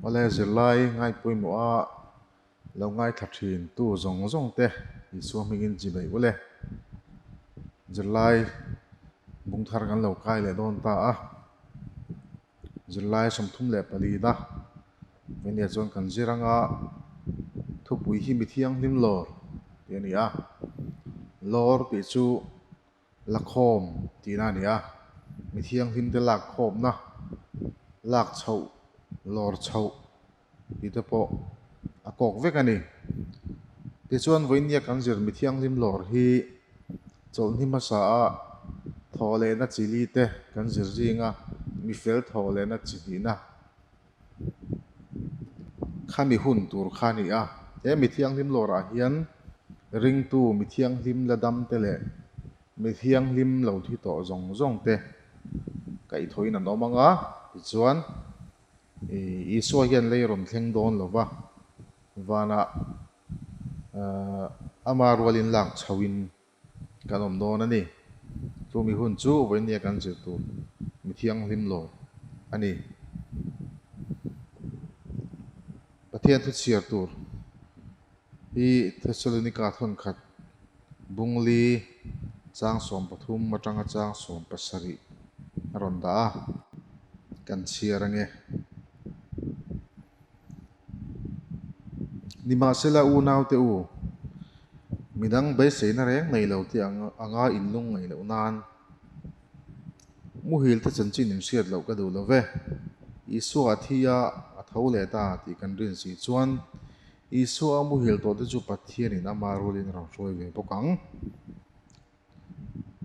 Awle zirlai ngai pawimawh a lo ngaithla thin tu zawng zawng te Isua hmingin chi beih ule. Zirlai bung thar kan lo kai leh dawn ta a, zirlai 34 na veinia chuan kan zir anga thupui hi mi thianghlim lawr tih a ni a, lawr tih chu Lakhawm tihna a ni a, mi thianghlimte lakkhawmna, lak chhoh, lawr chhoh tih te pawh a kawk vek a ni. Tichuan vawinia kan zir mi thianghlim lawr hi chawlhni hmasa a thawh lehna chi li te kan zir zinga mi fel thawh lehna chi hnihna Khami hun tur kha a ni a, he mi thianghlim lawrah hian ringtu mi thianghlim la dam te leh mi thianghlim lo thi tawh zawng zawng te kaihthawhin an awm ang a, tichuan Isua hian lei rawn thleng dawn lo va, vanah ama rualin lak chhoin Kan awm dawn a ni. Chumi hun chu vawinia kan zir tur mi thianghlim lo a ni. Pathian thu chhiar tur hi Thessalonika thawnkhat Bungli chang 13 atanga chang 17 a rawn dah a, kan chhiar ange. Nimahsela unaute u, midang beiseina reng nei lo tih anga inlung ngaih loh nan muhilte chanchin in hriat loh ka duh lo ve. Isua a thi a, a tho leh ta tih kan rin si chuan Isua a muhil tawhte chu Pathianin ama rulin a rawn hruai ve bawk ang.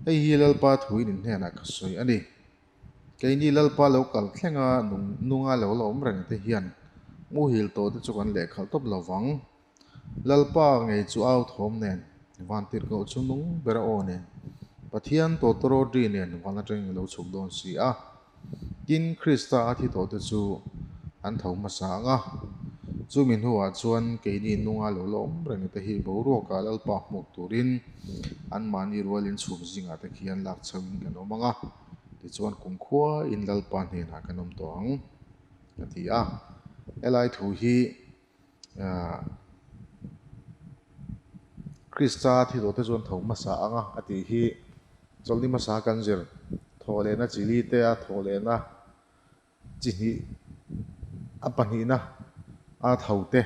Hei hi Lalpa thuin in hnenah ka sawi a ni. Keini Lalpa lo kal thlenga nunga lo la awm reng te hian muhil tawh te chu kan lehkhalh tawp lo vang. Lalpa ngei chu au thawm nen, vantirhkoh chu nung ber a aw nen, Pathian tawtawrawtri nen van atangin a lo chhuk dawn si a. Tin, Krista a thi tawh te chu an tho hmasa ang a. Chumi hnuah chuan keini nunga lo la awm reng te hi boruakah Lalpa hmuak turin anmahni rualin chhum zingah te khian lak chhoin kan awm ang a. Tichuan kumkhua in Lalpa hnenah kan awm tawh ang, a ti a. Helai thu hi Krista thi tawhte chuan tho hmasa ang a, a tih hi chawlhni hmasa kan zir thawh lehna chi li te a thawh lehna chi hnih a pahnihna a tho te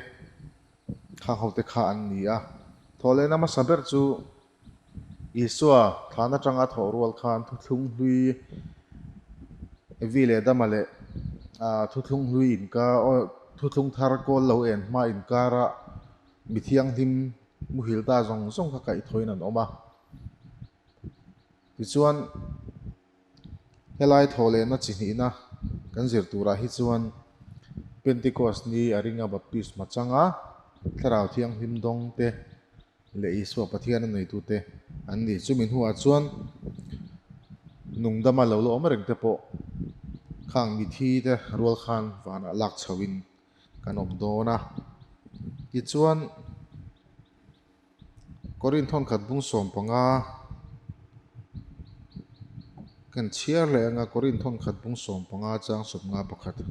khang ho te kha an ni a. Thawh lehna hmasa ber chu Isua thlan atanga thawh rual khan thuthlung hlui Evi leh Adama leh thuthlung hlui inkar thuthlung thar kawl lo en hma inkara mi thianghlim muhil ta zawng zawng kha kaihthawhin an awm a. Tichuan helai thawh lehna chi hnihna kan zir turah hi chuan Pentecost ni a ringa baptisma changa thlarau thianghlim dawng te leh Isua Pathian a neitute an ni. Chumi hnuah chuan nungdama lo la awm reng te pawh khang mithi te rual khan vanah lak chhoin kan awm dawn a. Tichuan Korinth thawnkhat bung 15 kan chhiar leh anga Korinth thawnkhat bung 15 chang 51.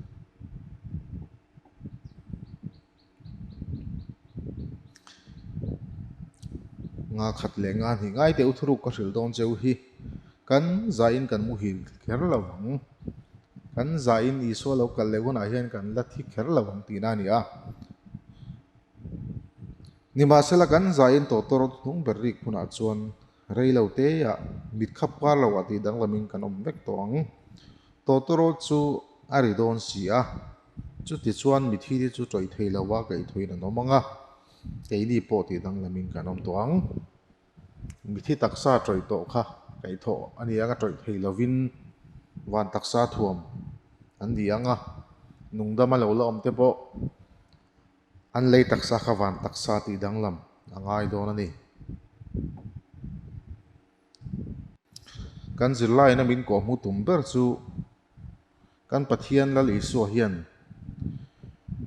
Nga khat leh nga hnih ngai teh u thuruk ka hrilh dawn cheu hi kan zahin kan muhil kher lo ang. Kan zahin Isua lo kal leh hunah hian kan la thi kher lo ang tihna a ni a. Nimahsela kan zahin tawtawr hnung ber rik hunah chuan Rei lo te ah mit khap kar lo ah tih danglamin kan awm vek tawh ang. Tawtawrawt chu a ri dawn si a, chuti chuan mithi te chu tawih thei lo a kaihthawhin an awm ang a, keini pawh tih danglamin kan awm tawh ang. Mithi taksa tawih tawh kha kaihthawh a ni ang a, tawih thei lovin van taksa thuam an ni ang a, nungdama lo la awm te pawh An lei taksa kha van taksa tih danglam a ngai dawn a ni. Kan zirlaina min kawhhmu tum ber chu kan Pathian Lal Isua hian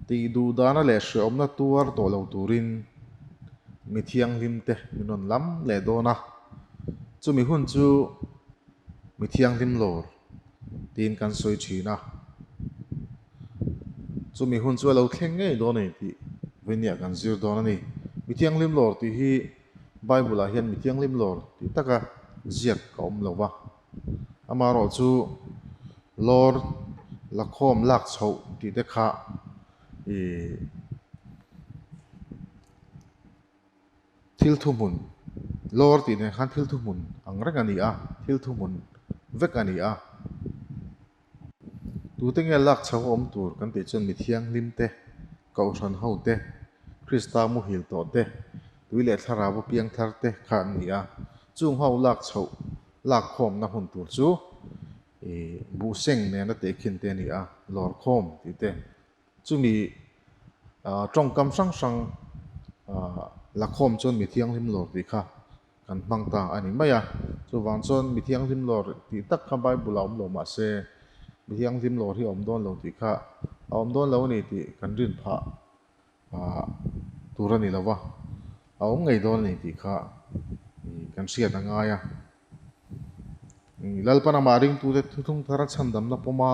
tih duh dana leh hrehawmna tuar tawh lo turin mi thianghlim te min rawn lam leh dawn a. Chumi hun chu mi thianghlim lawr tiin kan sawi thin a. Chumi hun chu a lo thleng ngei dawn a ni tih vawinia kan zir dawn a ni. Mi thianghlim lawr tih hi Bible ah hian mi thianghlim lawr tih taka ziak a awm lo va. Amaherawh chu lawr lakhawm lak chhoh tih te kha ih Thil thuhmun, lawr tih nen khan thil thuhmun ang reng a ni a, thil thuhmun vek a ni a. Tute nge lak chho a awm tur kan tih chuan mi thianghlim te, Kohhran ho te, Krista muhil tawh te, tui leh thlarau a piang thar te kha an ni a. Chung ho lak chhoh, lak khawmna hun tur chu ih buhseng nena tehkhin te a ni a, lawr khawm tih te. Chumi tawngkam hrang hrang la khawm chuan mi thianghlim lawr tih kha kan hmang ta a ni mai a. Chuvang chuan mi thianghlim lawr tih tak kha Bible ah awm lo mah se mi thianghlim lawr hi a awm dawn lo tih kha a awm dawn lo a ni tih kan rin phah tur a ni lo va, a awm ngei dawn a ni tih kha kan hriat a ngai a. Lalpan amah ringtute thuthlung thara chhandamna pawma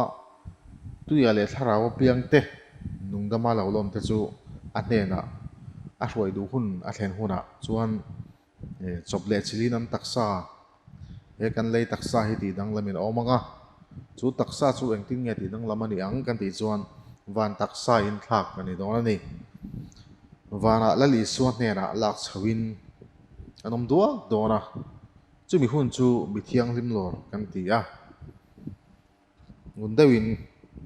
tuia leh thlarau apiangte nungdama lo lawmte chu a hnenah a hruai duh hun a thlen hunah chuan chawp leh chilhin an taksa he kan lei taksa hi tih danglamin a awm ang a, chu taksa chu engtin nge tih danglam a nih ang kan tih chuan van taksa in thlak a ni dawn a ni. Vanah Lal Isua hnenah lak chhoin an awm duak dawn a, chumi hun chu mi thianghlim lawr kan ti a, ngun deuhin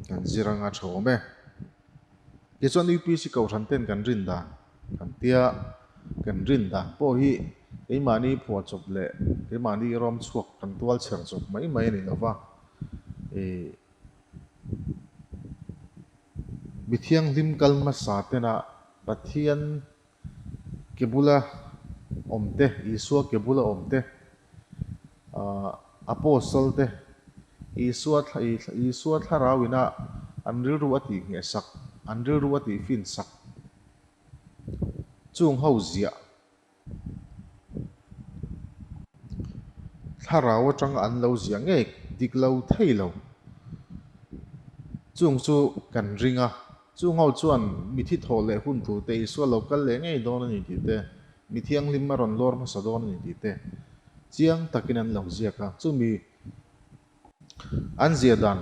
kan zir anga tha awm e. Tichuan UPC Kohhran ten kan rin dan kan tia, kan rin dan pawh hi keimahni phuahchawp leh keimahni rawm chhuak kan tual chher chawp mai mai a ni lova, ih mi thianghlim kal hmasa tena Pathian Ke bula awm te, Isua ke bula awm te, Apostle te, Isua Isua thlarau ina an rilru a tih ngheh sak, an rilru a tih fin sak chung ho ziah. Thlarau atanga an lo ziah ngei dik lo thei lo. Chung chu kan ring a. Chung ho chuan mithi thawh leh hun tur te, Isua lo kal leh ngei dawn a ni tih te, mi thianghlim a rawn lawr hmasa dawn a ni tih te chiang takin an lo ziak a. Chumi an ziah dan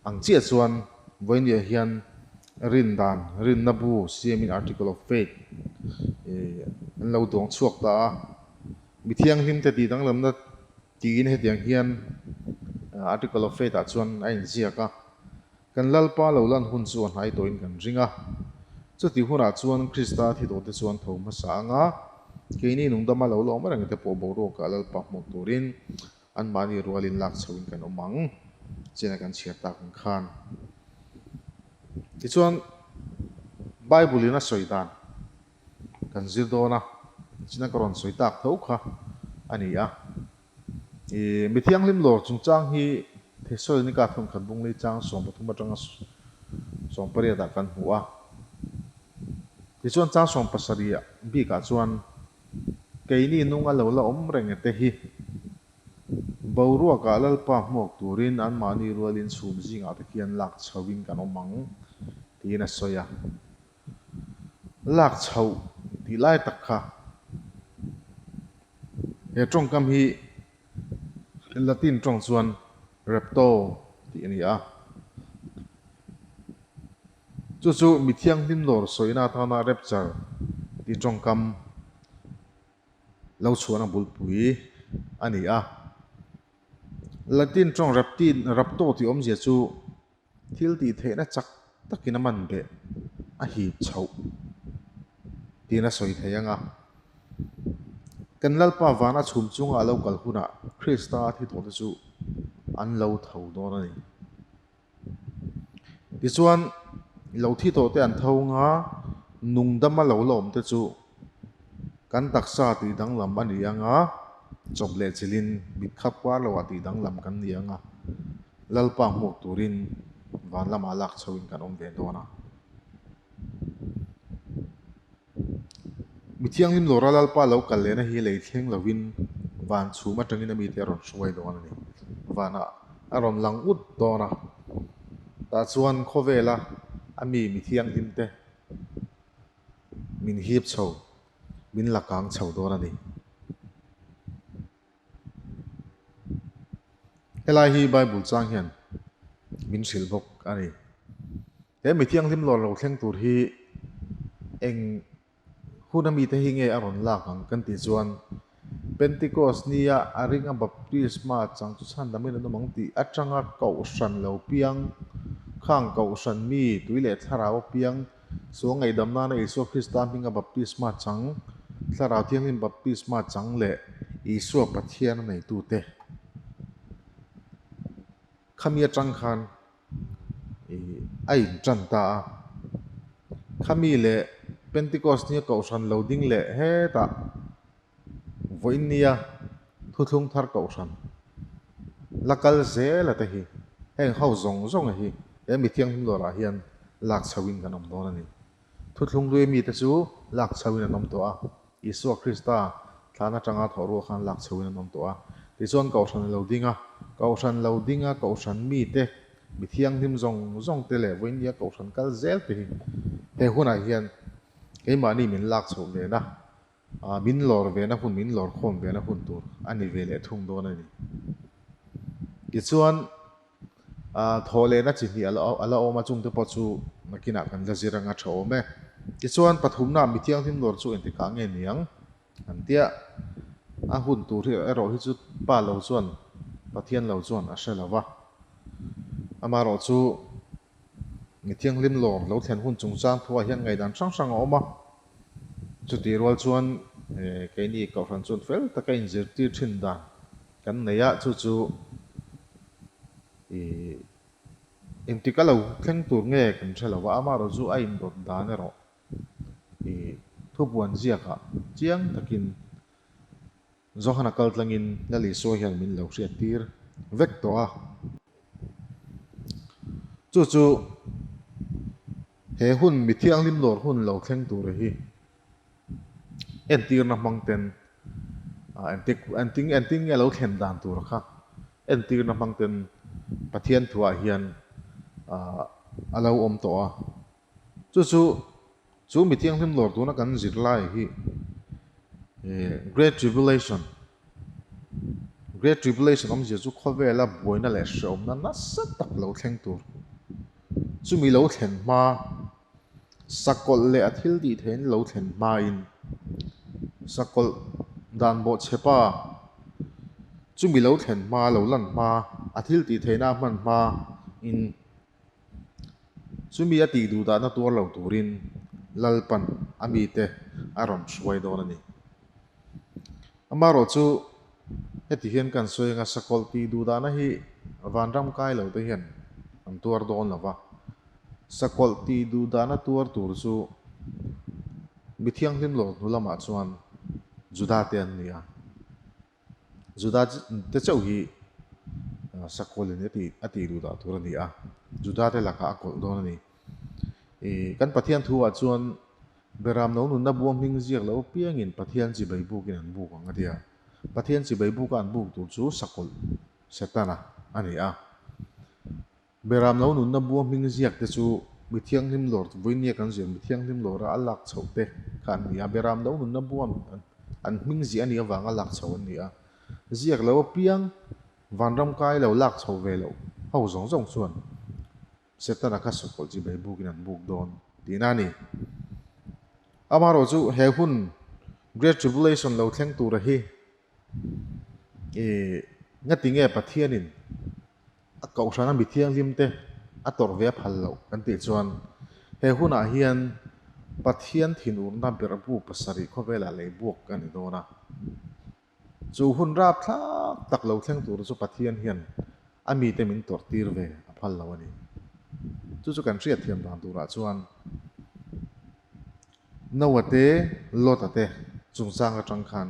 ang chiah chuan vawinia hian rin dan, rinna bu siamin Article of Faith an lo duang chhuak ta a. Mi thianghlim te tih danglamna tiin hetiang hian Article of Faith ah chuan a inziak a. Kan Lalpa lo lan hun chu a hnai tawhin kan ring a. Chuti hunah chuan Krista thi tawhte chuan tho hmasa ang a, keini nungdama lo la awm reng te pawh boruakah Lalpa hmuh turin anmahni rualin lak chhoin kan awm ang, chena kan chhiar tak ang khan. Tichuan, Bible-in a sawi dan kan zir dawn a, china ka rawn sawi tak tho kha a ni a. I mi thianghlim lawr chungchang hi Thesalonika thawnkhat bunglei chang 13 atanga 18 ah kan hmu a. Tichuan chang 17 bikah chuan keini nunga lo la awm reng te hi boruakah Lalpa hmuak turin anmahni rualin chhum zingah te khian lak chhoin kan awm ang tiin a sawi a. Lak chhoh tih lai tak kha he tawngkam hi Latin tawng chuan rapto tih a ni a. Chu chu mi thianghlim lawr sawina atana rapture tih tawngkam lo chhuahna bulpui a ni a. Latin tawng raptin rapto tih awmzia chu Thil tih theihna chak takin a man beh a hip chhoh tiin a sawi thei ang a. Kan Lalpa vana chhum chunga a lo kal hunah Krista a thi tawhte chu an lo tho dawn a ni. Tichuan, lo thi tawhte an tho anga nungdama lo la awmte chu kan taksa tih danglam a ni ang a, chawp leh chilhin mit khap kuar loah tih danglam kan ni ang a. Lalpa hmuak turin van lamah lak chhoin kan awm ve dawn a. Mi thianghlim lawra Lalpa lo kal lehna hi lei thleng lovin van chhum atangin a mite a rawn hruai dawn a ni. Vanah a rawn lang ut dawn a. Tah chuan khawvela A mi mi thianghlim te min hip chho, min la kang chho dawn a ni. Helai hi Bible chang hian min hrilh bawk a ni. He mi thianghlim lawr lo thleng tur hi eng hun a mite hi nge a rawn lak ang kan tih chuan Pentecost nia a ringa baptisma chang chu chhandamin an awm ang tih atanga kohhran lo piang, khang kohhran mi tui leh thlarau a piang, sual ngaihdam nana Isua Krista hminga baptisma chang, thlarau thianghlim baptisma chang leh Isua Pathian a neitute khami atang khan a intan ta a. Khami leh Pentecost nia kohhran lo ding leh hetah vawiin nia thuthlung thar kohhran la kal zel a te hi heng ho zawng zawng hi he mi thianghlim lawrah hian lak chhoin kan awm dawn a ni. Thuthlung hlui mite chu lak chhoin an awm tawh a, Isua Krista thlan atanga thawh ruah khan lak chhoin an awm tawh a. Tichuan Kohhran a lo ding a, Kohhran lo ding a Kohhran mite, mi thianghlim zawng zawng te leh vawinia Kohhran kal zel te hi he hunah hian keimahni min lak chhoh ve na, min lawr ve na hun, min lawr khawm ve na hun tur a ni ve leh thung dawn a ni. Tichuan. Thaw lehna chi hnih a la awm a, chungte pawh chu nakinah kan la zir anga tha awm e. Tichuan, pathumna mi thianghlim lawr chu engtikah nge niang an tia, a hun tur hi erawh hi chu pa lo chuan Pathian lo chuan a hre lo va. Amaherawhchu, mi thianghlim lawr lo thlen hun chungchang thuah hian ngaihdan hrang hrang a awm a. Chutih rual chuan keini Kohhran chuan fel taka inzirtir thin dan kan nei a, chu chu ih engtik a lo thleng tur nge kan hre lo va, amaherawh chu a indawt dan erawh ih thupuan ziakah chiang takin Johana kal tlangin Lal Isua hian min lo hriattir vek tawh a. Chu chu he hun mi thianghlim lawr hun lo thleng tur hi entirna hmang ten engtik engtin engtin nge lo thlen dan tur kha entirna hmang ten Pathian thuah hian a lo awm tawh a. Chu chu chu mi thianghlim lawr tuna kan zirlai hi Great Tribulation Great Tribulation awmzia chu khawvela buaina leh hrehawmna nasa tak lo thleng tur. Chumi lo thlen hma, sakawlh leh a thil tih theihin lo thlen hmain sakawlh dan bawhchhe pa chumi lo thlen hma, lo lan hma, a thil tih theihna a hman hma in Chumi a tih duh dahna tuar lo turin Lalpan a mite a rawn hruai dawn a ni. Amaherawh chu heti hian kan sawi anga sakawlh tih duh dahna hi vanram kai lo te hian an tuar dawn lo va, sakawlh tih duh dahna tuar tur chu mi thianghlim lo hnu lamah chuan Juda te an ni a. Juda te chauh hi Sakawlin a tih a tih duh dah tur a ni a, Juda te lakah a kawlh dawn a ni. Ih kan Pathian thu ah chuan Beram no nunna buang hming ziak lo apiangin Pathian chibai bukin an buk ang a ti a. Pathian chibai buka an buk tur chu Sakawlh Setana a ni a. Beram lo nunna bua hming ziak te chu mi thianghlim lawr vawinia kan zir mi thianghlim lawra a lak chhoh te kha an ni a. Beram lo nunna bua an hming ziah a nih avanga lak chho an ni a. Ziak lo apiang vanram kai lo lak chho ve loh ho zawng zawng chuan Setana kha sawkawlh chi bei bukin an buk dawn tihna a ni. Amaherawh chu he hun Great Tribulation lo thleng tura hi ih ngati nge Pathianin A kohhrana mi thianghlim te a tawrh ve a phal loh kan tih chuan he hunah hian Pathian thinurna berhbu pasarih khawvelah lei buak a ni dawn a. Chu hun rapthlak tak lo thleng tur chu Pathian hian a mite min tawrh tir ve a phal lo a ni. Chu chu kan hriatthiam dan turah chuan Noah te, Lot-a te chungchang atang khan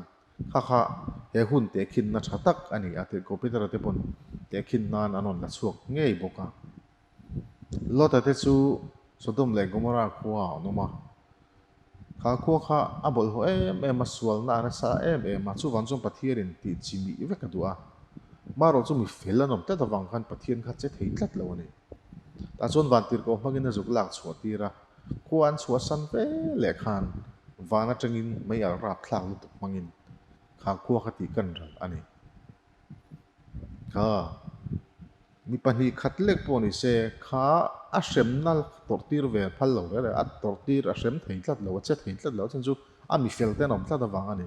Kha kha he hun tehkhinna tha tak a ni a, tirhkoh Petera te pawn tehkhin nan an rawn la chhuak ngei bawk a. Lota te chu Sodom leh Gomorrah khua ah an awm a. Kha khua kha a bawlhhlawh em em a, sualna a nasa em em a, chuvang chuan Pathianin tih chi mih vek a duh a. Marawh chu mi fel an awm tlat avang khan Pathian kha che thei tlat lo a ni. Tah chuan vantirhkoh hmangin a zuk lak chhuah tir a, khua an chhuahsan ve leh khan van atangin mei alh rapthlak lutuk hmangin kha khua kha tih kan ral a ni. Kha mi pahnih khat lek pawh ni se kha a hremna tawrh tir ve phal lo reng reng a tawrh tir a hrem thei tlat lo a che thei tlat lo a chhan chu a mi fel te an awm tlat avang a ni.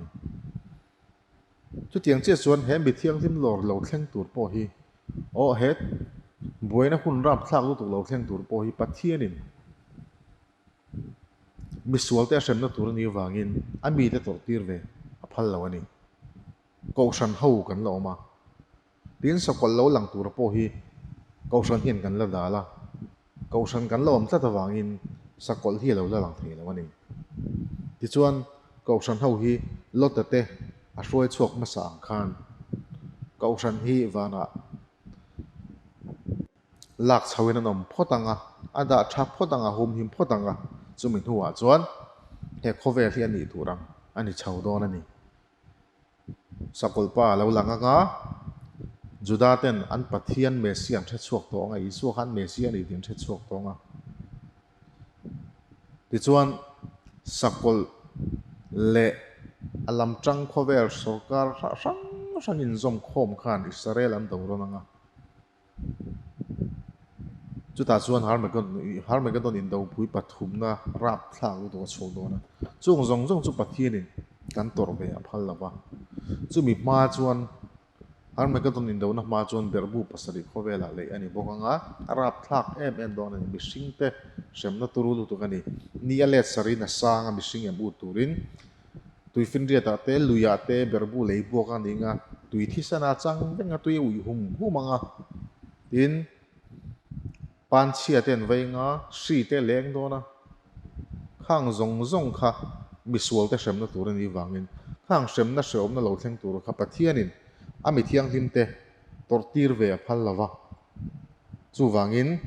Chutiang chiah chuan he mi thianghlim lawr lo thleng tur pawh hi aw he buaina hun rapthlak lutuk lo thleng tur pawh hi Pathianin misualte a hremna tur a nih avangin a mite tawrh tir ve a phal lo a ni. Kohhran ho kan la awm a, tin sakawlh lo lang tura pawh hi Kohhran hian kan la dal a, Kohhran kan la awm tlat avangin sakawlh hi a lo la lang thei lo a ni. Tichuan, Kohhran ho hi Lota te a hruai chhuak hmasa ang khan Kohhran hi vanah lak chhoin an awm phawt ang a, a dah tha phawt ang a, humhim phawt ang a, chumi hnuah chuan he khawvel hi a nih tur ang a ni chho dawn a ni. Sakawlhpa a lo lang ang a, Juda ten an Pathian Messia an hre chhuak tawh ang a, Isua khan Messia a ni tih an hre chhuak tawh ang a. Tichuan, Sakawlh leh a lam tang khawvel sorkar hrang hrang inzawm khawm khan Israel an do rawn ang a. Chutah chuan Harmageddon indopui pathumna rapthlak lutuk a chhuak dawn a. Chung zawng zawng chu Pathianin kan tawrh ve a phal lo va. Chumi hma chuan Harmageddon indona hma chuan berhbu pasarih khawvelah leih a ni bawk ang a, a rapthlak em em dawn a ni. Mihringte hremna turu lutuk a ni. Ni a let sarih in a sang a mihring em ut turin Tuifinriatah te, luiah te berhbu lei buak a ning a, tui thisana chang veng a tui a uih hum hum ang a. Tin, panchhia te an vei ang a, hri te a leng dawn a. Khang zawng zawng kha misual te hremna tur a nih vangin khang hremna hrehawmna lo thleng tur kha Pathianin a mi thianghlim te tawrh tir ve a phal lo va. Chuvangin,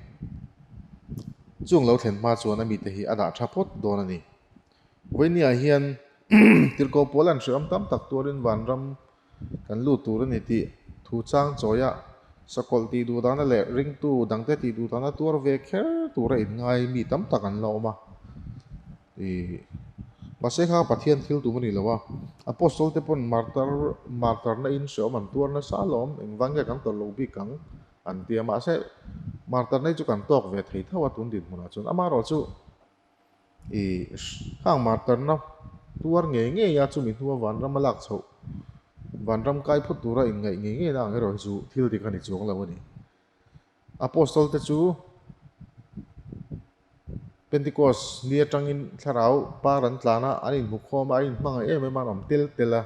chung lo thlen hma chuan a mite hi a dah tha phawt dawn a ni. Vawinia hian tirhkoh pawl an hreawm tam tak tuarin vanram kan lut tur a ni tih thu chang chawia sakawlh tih duh dana leh ringtu dangte tih duh dana tuar ve kher tura inngai mi tam tak an la awm a. Ih mahse kha Pathian thil tum a ni lo a, Apostle te pawn martar martarna in hreawm an tuar nasa alawm, engvang nge kan tawrh lo bik ang an ti a, mahse martarna hi chu kan tawk ve thei tho a tun dinhmunah chuan amaherawhchu I khang martarna tuar ngei ngei a chumi hnua vanram a lak chhoh vanram kai phut tura inngaih ngei ngei na ang erawh hi chu thil dik a ni chuang lo a ni. Apostol te chu Pentecost ni atangin thlarau par an tlan a, an inhmukhawm a, an inhmangaih em em a, an awm tel tel a.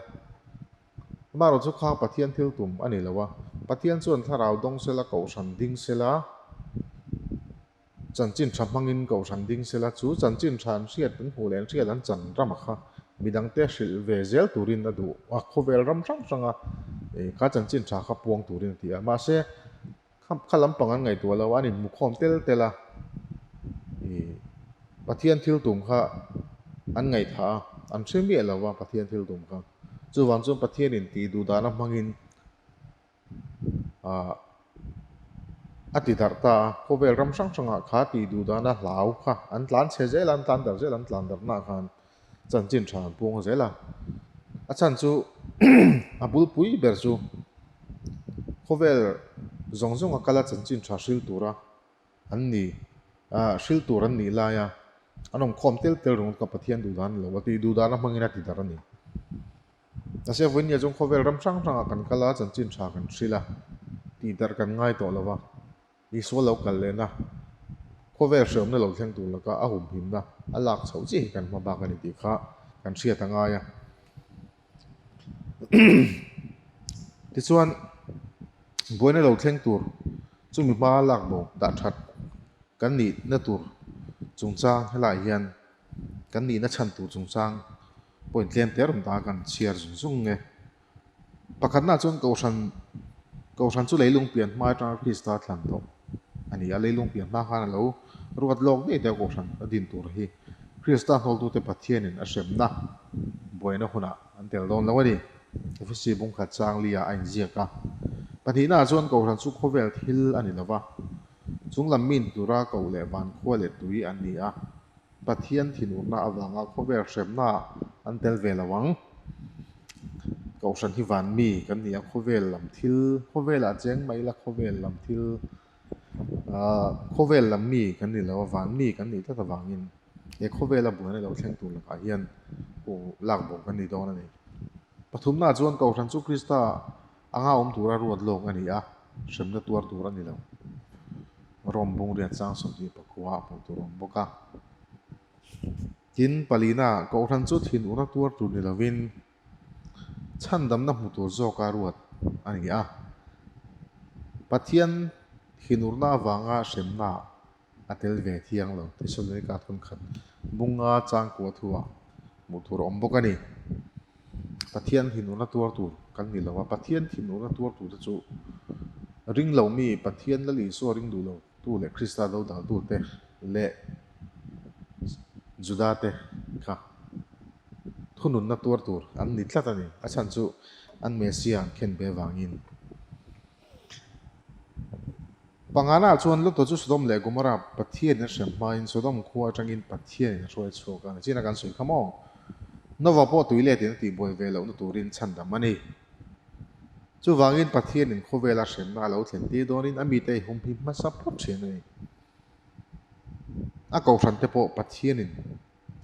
Amaherawh chu khang Pathian thil tum a ni lo a, Pathian chuan thlarau dawng sela kohhran ding sela, Chanchin tha hmangin Kohhran ding sela chu chanchin tha an hriat an hmuh leh an hriat an chan ram a kha midangte hrilh ve zel turin a duh a, khawvel ram hrang hranga kha chanchin tha kha puang turin a ti a. Mahse, kha lampang an ngaihtuah lo a, an inhmukhawm tel tel a, Pathian thil tum kha an ngaihthah a, an hre miah lo va Pathian thil tum kha. Chuvang chuan Pathianin tih duh dana hmangin ah a ti darh ta a, khawvel ram hrang hrangah kha tih duh dana hlau kha an tlan chhe zel a, an tlan darh zel a, an tlan darh naah khan chanchin tha an puang zel a, a chhan chu a bulpui ber chu khawvel zawng zawng a kal a chanchin tha hril tura an ni ah hril tur an nih laia an awmkhawm tel tel ringawt kha Pathian duh dan a ni lo a, tih duh dana hmangin a ti darh a ni. Mahse vawinia chuan khawvel ram hrang hrangah kan kal a, chanchin tha kan hrilh a, tihdarh kan ngai tawh lo va, Isua lo kal lehna, khawvel hreawmna lo thleng tur laka a humhimna a lak chhoh chiah hi kan hma bak a ni tih kha kan hriat a ngai a. Tichuan, buaina lo thleng tur chumi hma lak bo dah that kan nihna tur chungchang helaiah hian kan nihna chhan tur chungchang Point tlem te rawn ta kan chhiar zung zung nge. Pakhatna chuan Kohhran Kohhran chu leilung pian hma atanga Krista thlan tawh a ni a, leilung pian hma khan a lo ruat lawk daih daih a Kohhran a din tur hi Krista hnawltute Pathianin a hremna buaina hunah an tel dawn lo a ni. Efesi bungkhat chang lia a inziak a. Pahnihnaah chuan Kohhran chu khawvel thil a ni lo va. Chunglam mi tura koh leh van khua leh tui an ni a, Pathian thinurna avanga khawvel hremnaah an tel ve lo ang. Kohhran hi van mi kan ni a, khawvel lam thil, khawvelah cheng mai ila khawvel lam thil, khawvel lam mi kan ni lo a, van mi kan nih tlat avangin he khawvela buaina lo thleng tur lakah hian lak bo kan ni dawn a ni. Pathumnaah chuan Kohhran chu Krista anga awm tura ruat lawk a ni a, hremna tuar tur a ni lo. Rom bungriat chang 24 ah hmuh tur a awm bawk a. Tin, palina, Kohhran chu thinurna tuar tur ni lovin chhandamna hmu tur zawka ruat a ni a. Pathian thinurna avanga hremna a tel ve thiang lo. Thesalonika thawnkhat bunga changkua thuah hmuh tur a awm bawk a ni. Pathian thinurna tuar tur kan ni lo a, Pathian thinurna tuar tur te chu ring lo mi, Pathian Lal Isua ring duh lo tu leh Krista do dal tu te leh Juda te kha thununna tuar tur an ni tlat a ni. A chhan chu an Messiah an khen ve vangin. Pangana chuan Lota chu Sodom leh Gomorrah Pathianin a hrem hmain Sodom khua atangin Pathianin a hruai chhuak a, nichin a kan sawi kha maw? Nova pawh tui letin a tihbuai ve lohna turin chhandam a ni. Chuvangin Pathianin khawvela hremna a lo thlen tir dawnin a mite i humhim hmasa phawt thin a ni. A kohhrante pawh Pathianin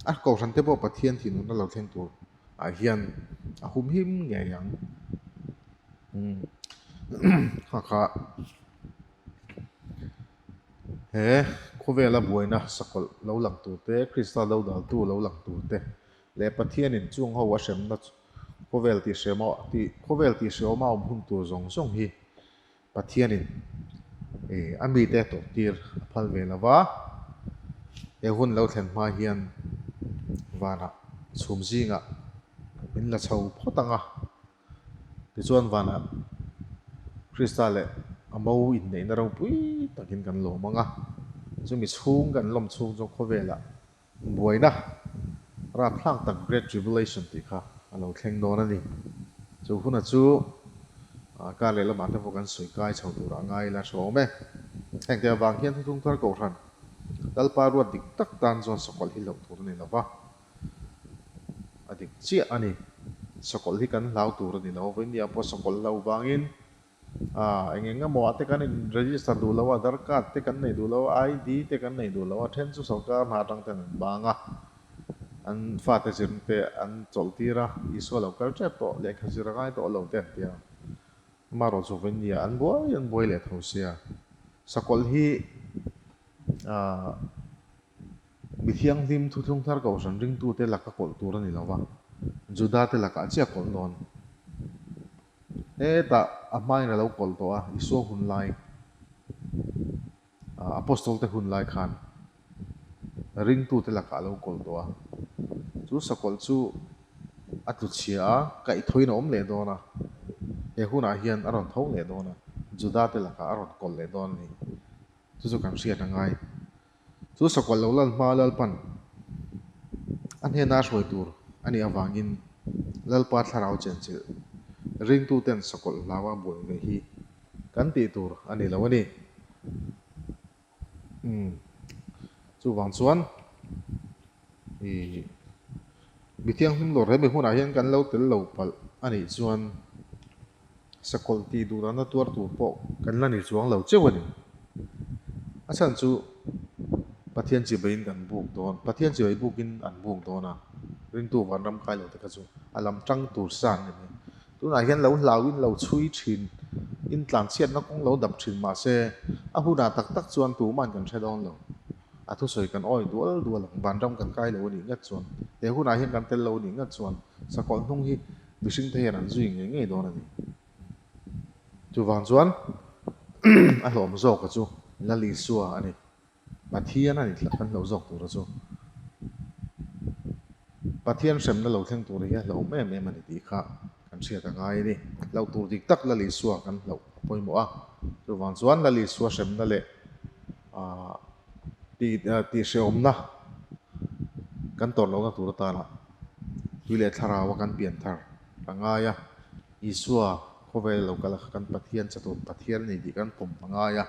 a kohhrante pawh Pathian thinurna lo thleng tur ah hian a humhim ngei ang. Umm kha kha he khawvela buaina sakawlh lo lang tur te, Krista lo daltu lo lang tur te leh Pathianin chung ho a hremna khawvel tihhrem a tih khawvel tihhrehawm a awm hun tur zawng zawng hi Pathianin a mite tawrhtir a phal ve lo va, he hun lo thlen hma hian vanah chhum zingah min la chho phawt ang a, tichuan vanah Krista leh a mo inneihna ropui takin kan lawm ang a, chumi chhung kan lawm chhung chu khawvelah Buaina rapthlak tak Great Tribulation tih kha a lo thleng dawn a ni. Chu huna chu kar leh lamah te pawh kan sawi kai chho turah ngai ila hre awm e. Hengte avang hian thuthlung thar kohhran Lalpa ruat dik tak tan chuan sakawlh hi hlauh tur a ni lo va, a dik chiah a ni. Sakawlh hi kan hlau tur a ni lo. Vawiin pawh sakawlh hlauh vangin Ah, eng eng emaw ah te kan in register duh lo a, Aadhaar card te kan nei duh lo a, ID te kan nei duh lo a, then chu sorkar hna atang ten an bang a, an fate zirna te an chawlh tir a, Isua lo kal tep tawh, lehkha zir a ngai tawh lo te an ti a, amaherawh chu vawinia an buai an buai leh tho sia, sakawlh hi ah mi thianghlim thuthlung thar kohhran ringtute laka kawlh tur a ni lo va, Juda te lakah chiah kawlh dawn. Hetah a hmain a lo kawlh tawh a, Isua hun lai, Apostol te hun lai khan ringtute lakah a lo kawlh tawh a. Chu sakawlh chu a tlu chhia a, kaihthawin a awm leh dawn a, he hunah hian a rawn tho leh dawn a, Juda te lakah a rawn kawlh leh dawn a ni. Chu chu kan hriat a ngai. Chu sakawlh lo lal hma Lalpan a hnena a hruai tur a nih avangin Lalpa thlarau chenchilh ringtuten sakawlh hlaua buai ve hi kan tih tur a ni lo a ni. Umm chuvang chuan ih mi thianghlim lawr he mi hunah hian kan lo tel lo palh a nih chuan Sakawlh tih duh dana tuar tur pawh kan la ni chuang lo cheu a ni. A chhan chu Pathian chibeiin kan buk dawn, Pathian chibei bukin an buk dawn a, ringtu vanram kai lo te kha chu a lam tang tur sa an ni mai. Tunah hian lo hlauin lo chhui thin, in tlanchhiatna kawng lo dap thin mah se a hunah tak tak chuan tuman kan hre dawn lo. A thusawi kan awi dual dual ang, vanram kan kai lo a nih ngat chuan, he hunah hian kan tel lo a nih ngat chuan sakawlh hnung hi Mihring te hian an zui ngei ngei dawn a ni. Chuvang chuan a hlawm zawka chu Lal Isua a ni. Pathian a ni tlat kan hlauh zawk tura chu. Pathian hremna lo thleng tur hi a hlauhawm em em a ni tih kha kan hriat a ngai a ni. Hlauh tur dik tak Lal Isua kan hlauh a pawimawh a. Chuvang chuan Lal Isua hremna leh tihhrehawmna kan tawrh lohna tur atana tui leh thlarau a kan pian thar a ngai a, Isua khawvel lo kal a kha kan Pathian chatuan Pathian a ni tih kan pawm a ngai a.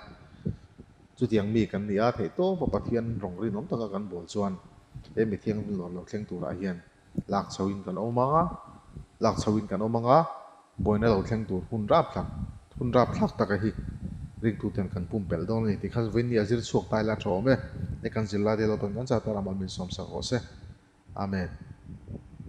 Chutiang mi kan ni a, theihtawpa Pathian rawng rinawm taka kan bawl chuan he mi thianghlim lawr lo thleng turah hian lak chhoin kan awm ang a, lak chhoin kan awm ang a, buaina lo thleng tur hun rapthlak hun rapthlak taka hi ringtuten kan pumpelh dawn a ni tih kha vawiin ni a zir chhuak ta ila a tha awm e. He kan zirlai te lo tawn kan chah ta ramal min sawmsak rawh se. Amen.